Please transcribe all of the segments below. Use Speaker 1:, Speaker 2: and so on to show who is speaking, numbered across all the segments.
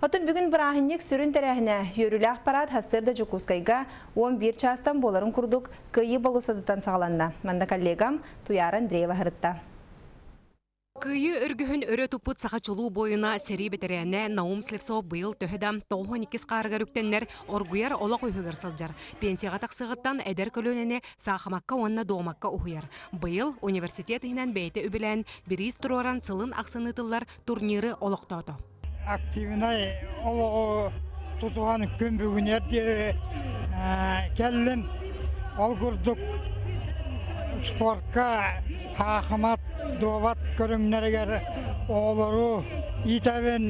Speaker 1: Оттон бүгүн бырааһынньык сүрүн тэрээһинэ, үөрүүлээх парад сарсыарда Дьокуускайга 11 чаастан буоларын курдук Кыайыы болуоссатыттан саҕаланна. Манна коллегам Туйаара Андреева сырытта.
Speaker 2: Кыайыы өргөһүн өрө туппут саха чулуу буойуна сэрии бэтэрээнэ Наум Слепцов быйыл төһө да 92 хаарыгар үктэннэр оргуйар олох үһүгэр сылдьар. Пенсияҕа тахсыаҕыттан эдэр көлүөнэни саахымакка уонна дуомакка уһуйар. Быйыл университет иһинэн бэйэтэ үбүлээн бириис туруоран сылын ахсын ыытыллар турниры олохтоото.
Speaker 3: Активнай олоҕу тутуһан күн бүгүнүгэр диэри кэллим. Ол курдук спортка хаахымат, дуобат көрүҥнэригэр оҕолору иитэбин.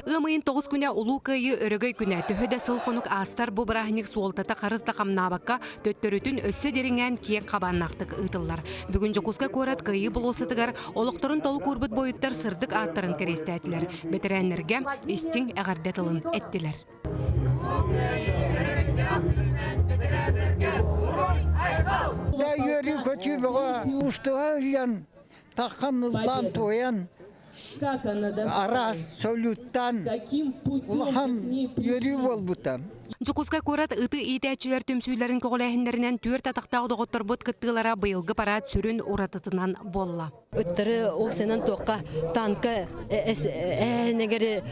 Speaker 2: Ыам ыйын 9 күнэ Улуу Кыайыы Өрөгөй күнэ. Төһө да сыл-хонук аастар бу бырааһынньык суолтата харыс да хамнаабакка, төттөрүтүн өссө дириҥээн киэҥ хабааннаахтык ыытыллар. Бүгүн Дьокуускай куорат Кыайыы болуоссатыгар Олохторун толук уурбут буойуттар сырдык ааттарын кэриэстээтилэр, бэтэрээннэргэ истиҥ эҕэрдэ тылын эттилэр.
Speaker 4: Да үөрүү-көтүү бөҕө устуһа ыллан, таххан ыллаан туойан, араас салюттаан улахан үөрүү буолбута.
Speaker 2: Дьокуускай куорат ыты иитээччилэр түмсүүлэрин көҕүлээһиннэринэн түөрт атахтаах доҕотторбут кыттыылара быйылгы парад сүрүн уратытынан буолла.
Speaker 5: Ыттары уопсайынан туохха танка эһэнэгэр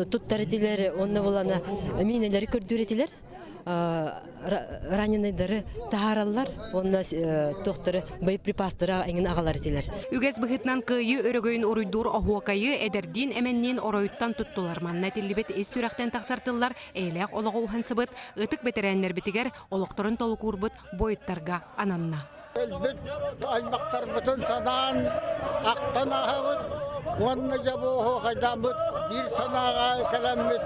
Speaker 5: туттар этилэр, онно булана миинэлэри көрдүүр этилэр. Раненыйдары таһаараллар уонна туохтары боеприпастары эҥин аҕалар этилэр.
Speaker 2: Үгэс быһыытынан Кыайыы өрөгөйүн уруйдуур оһуокайы эдэрдиин эмэнниин оройуттан туттулар. Манна этиллибит ис сүрэхтэн тахсар тыллар эйэлээх олоҕу уһансыбыт ытык бэтэрээннэрбитигэр олохторун толук уурбут буойуттарга ананна.
Speaker 6: Өлбүт аймахтарбытын санаан ахтан ааһабыт уонна дьэ бу оһуохайдааммыт биир санааҕа кэлэммит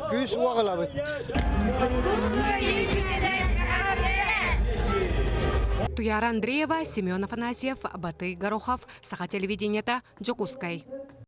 Speaker 6: күүс-уох ылабыт.
Speaker 2: Туяра Андреева, Семен Афанасьев, Батый Горохов, Саха телевидениета, Дьокуускай.